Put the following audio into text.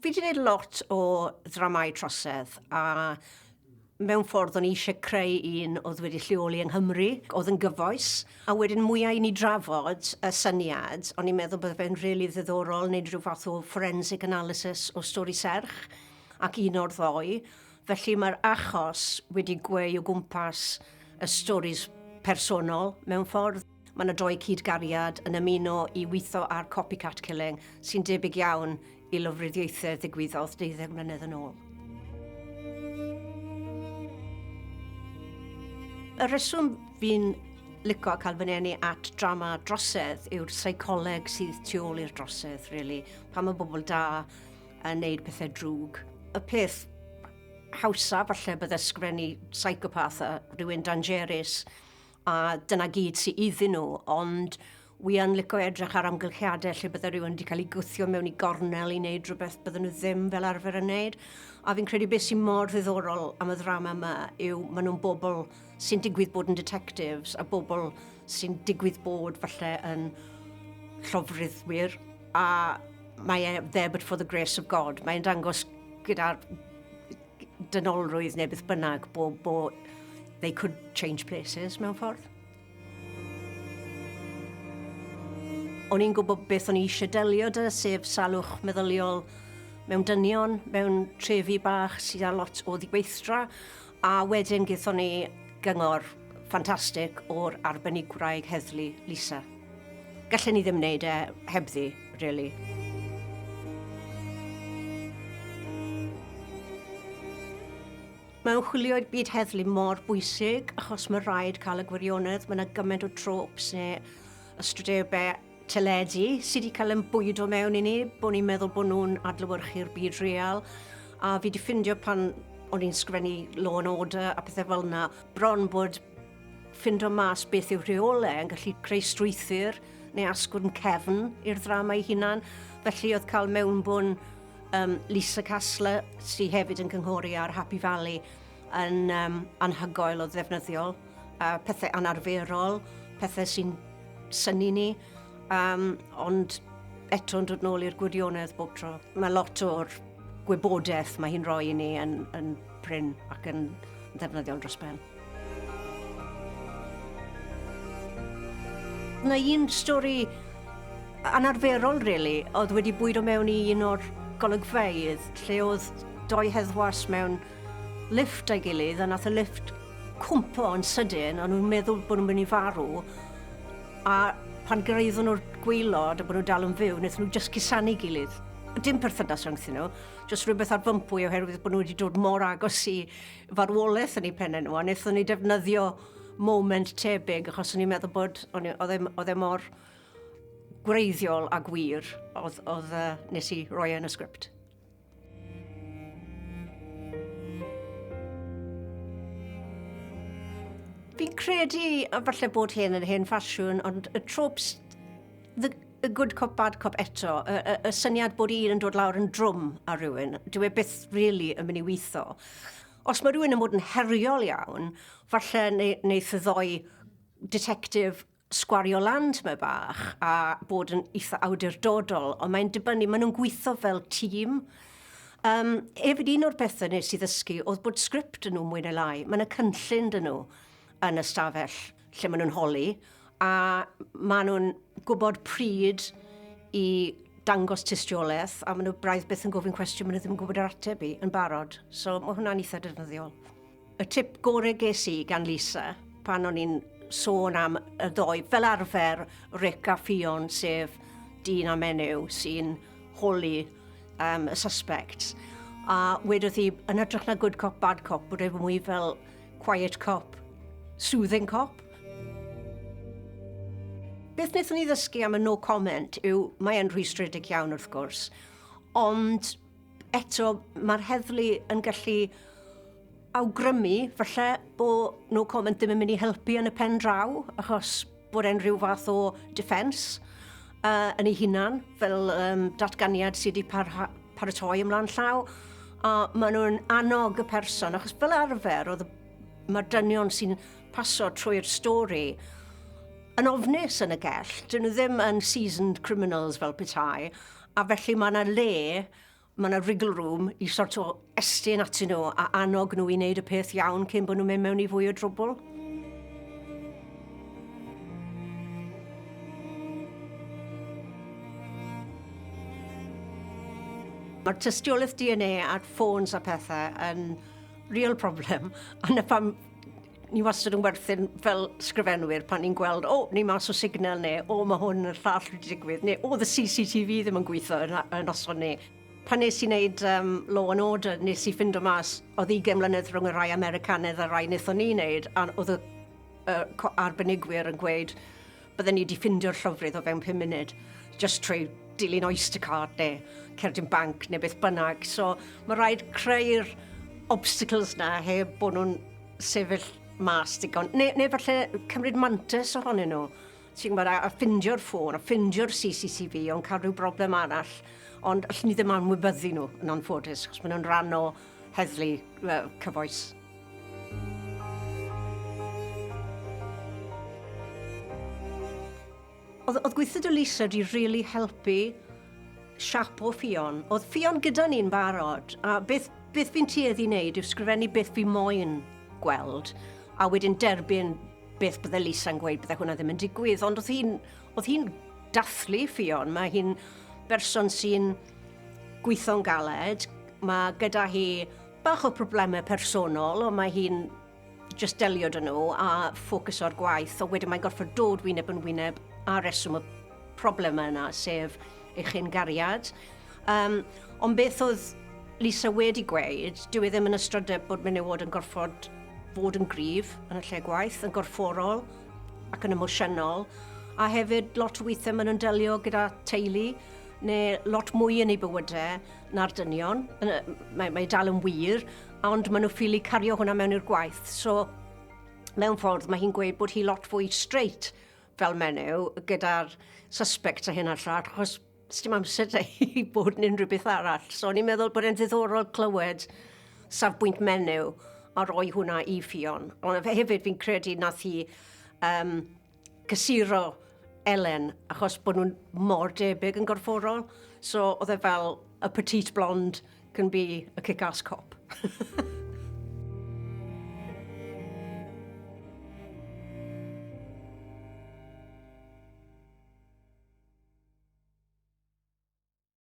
Fi 'di neud lot o ddramâu trosedd a mewn ffordd o'n i eisiau creu un oedd wedi lleoli yng Nghymru, oedd yn gyfoes, a wedyn mwya i ni drafod y syniad, o'n i'n meddwl bydde fe'n rili ddiddorol wneud rhyw fath o forensic analysis o stori serch ac un o'r ddou. Felly mae'r achos wedi gweu o gwmpas y storis personol mewn ffordd. Mae 'na doi cyd-gariad yn ymuno i weithio ar copycat killing sy'n debyg iawn i lofruddiaethau ddigwyddodd deuddeg mlynedd yn ôl. Y rheswm fi'n lico cael fy nenu at drama drosedd yw'r seicoleg sydd tu ôl i'r drosedd, really. Pan mae bobl da yn neud pethau drwg. Y peth hawsa falle bydde sgrifennu psychopath a rhywun dangerous a dyna gyd sy iddyn nhw, ond wi yn lico edrych ar amgylchiadau lle bydde rhywun wedi cael ei gwthio mewn i gornel i wneud rhywbeth bydden nhw ddim fel arfer yn wneud. A fi'n credu beth sy'n mor ddiddorol am y ddrama yma yw maen nhw'n bobl sy'n digwydd bod yn detectives a bobl sy'n digwydd bod falle yn llofruddwyr a mae e there but for the grace of God. Mae'n dangos gyda'r dynolrwydd neu beth bynnag, bo, bo they could change places mewn ffordd. O'n i'n gwybod beth o'n i eisiau delio dy, sef salwch meddyliol mewn dynion, mewn trefi bach sydd â lot o ddiweithdra, a wedyn gaethon ni gyngor ffantastig o'r arbenigwraig heddlu Lisa. Gallen ni ddim wneud e hebddi, really. Mae ymchwilio i'r byd heddlu mor bwysig achos mae rhaid cael y gwirionedd. Mae yna gymaint o tropes neu ystrydebau teledu sydd wedi cael yn bwydo mewn i ni, bod ni'n meddwl bod nhw'n adlewyrchu'r byd real. A fi wedi ffindio pan o'n i'n sgrifennu Law and Order a pethau fel yna, bron bod ffindo mas beth yw rheolau yn gallu creu strwythur neu asgwrn cefn i'r ddrama ei hunan. Felly oedd cael mewnbwn um, Lisa Casler, sydd hefyd yn cynghori ar Happy Valley, yn um, anhygoel o ddefnyddiol. Uh, pethau anarferol, pethau sy'n synnu ni, um, ond eto'n dod nôl i'r gwirionedd bob tro. Mae lot o'r gwybodaeth mae hi'n rhoi i ni yn, yn prin ac yn ddefnyddiol dros ben. Na un stori anarferol, really, oedd wedi bwydo mewn i un o'r golygfeydd lle oedd doi heddwas mewn lift a'i gilydd a nath y lift cwmpo yn sydyn, o'n nhw'n meddwl bod nhw'n mynd i farw, a pan gyrhaeddon nhw'r gwaelod a bod nhw dal yn fyw, wnaethon nhw jyst cusanu gilydd. Dim perthynas rhyngthyn nhw, jyst rhywbeth ar fympwy oherwydd bod nhw wedi dod mor agos i farwolaeth yn eu pennau nhw, a wnaethon ni defnyddio moment tebyg achos o'n i'n meddwl bod oedd e, oedd e mor gwreiddiol a gwir oedd, oedd uh, nes i roi e yn y sgript. Fi'n credu, a falle bod hyn yn hen ffasiwn, ond y tropes, the, y good cop, bad cop eto, y, y, y syniad bod un yn dod lawr yn drwm ar rhywun, dyw e byth really yn mynd i weithio. Os mae rhywun yn bod yn heriol iawn, falle wneith y ddoi detective sgwario lan tymed bach a bod yn eitha awdurdodol, ond mae'n dibynnu, maen nhw'n gweithio fel tîm. Um, hefyd un o'r pethau nes i ddysgu oedd bod sgript yn nhw mwy neu lai. Mae yna cynllun dyn nhw yn y stafell lle maen nhw'n holi, a maen nhw'n gwybod pryd i dangos tystiolaeth, a maen nhw braidd byth yn gofyn cwestiwn maen nhw ddim yn gwybod yr ateb i yn barod. So mae hwnna'n eitha defnyddiol. Y tip gore ges i gan Lisa pan o'n i'n sôn am y ddoi, fel arfer Rick a Ffion, sef dyn a menyw sy'n holi um, y suspects. A wedodd hi, yn hytrach na good cop, bad cop, bod e mwy fel quiet cop, soothing cop. Beth wnaethon ni ddysgu am y no comment yw, mae e'n rhwystredig iawn wrth gwrs, ond eto mae'r heddlu yn gallu awgrymu falle bod no comment ddim yn mynd i helpu yn y pen draw, achos bod e'n rhyw fath o defence uh, yn ei hunan, fel um, datganiad sydd wedi paratoi ymlaen llaw, a maen nhw'n annog y person, achos fel arfer oedd mae'r dynion sy'n paso trwy'r stori yn ofnus yn y gell, dyn nhw ddim yn seasoned criminals fel petai, a felly mae yna le Mae yna wriggle room i sort o estyn atyn nhw a annog nhw i wneud y peth iawn cyn bod nhw'n mynd mewn i fwy o drwbl. Mae'r tystiolaeth DNA ar ffôns a pethau yn real problem. A na pam ni wastad yn werthu'n fel sgrifenwyr pan ni'n gweld, o, ni mas o signal neu, o, mae hwn yn llall wedi digwydd, neu, o, the CCTV ddim yn gweithio yn, y noson ni. Pan nes i wneud Law and Order, nes i ffindo mas, oedd 20 mlynedd rhwng y rai Americanaidd a'r rai wnaethon ni wneud, a oedd y arbenigwyr yn gweud bydden ni wedi ffindio'r llofrudd o fewn 5 munud, just trwy dilyn Oyster card neu cerdyn banc neu beth bynnag. So mae rhaid creu'r obstacles na heb bod nhw'n sefyll mas digon. Neu falle cymryd mantais ohonyn nhw. Ti'n gwybod, a ffindio'r ffôn, a ffindio'r CCTV, ond cael rhyw broblem arall. Ond allwn ni ddim anwybyddu nhw, yn anffodus, achos maen nhw'n rhan o heddlu cyfoes. Oedd gweithio 'da Lisa wedi really helpu siapo Ffion. Oedd Ffion gyda ni'n barod, a beth fi'n tueddu i wneud yw sgrifennu beth fi moyn gweld, a wedyn derbyn beth bydde Lisa'n gweud bydde hwnna ddim yn digwydd. Ond oedd hi'n dathlu Ffion. Mae hi'n berson sy'n gweithio'n galed. Mae gyda hi bach o problemau personol, ond mae hi'n just delio 'da nhw a ffocus o'r gwaith, ond wedyn mae'n gorfod dod wyneb yn wyneb â reswm y problemau yna, sef ei chyn gariad. Ond beth oedd Lisa wedi gweud, dyw e ddim yn ystrydeb bod menywod yn gorfod fod yn gryf yn y lle gwaith, yn gorfforol ac yn emosiynol, a hefyd lot o weithiau maen nhw'n delio gyda teulu neu lot mwy yn eu bywydau na'r dynion. Mae dal yn wir, ond maen nhw ffili cario hwnna mewn i'r gwaith. So, mewn ffordd, mae hi'n gweud bod hi lot fwy straight fel menyw gyda'r suspect a hyn a'r llall, achos dim amser 'da hi bod yn unrhyw beth arall. So, o'n i'n meddwl bod e'n ddiddorol clywed safbwynt menyw a roi hwnna i Ffion. Ond hefyd fi'n credu nath hi cysuro Elen achos bod nhw'n mor debyg yn gorfforol. So oedd e fel a petite blonde can be a kick-ass cop.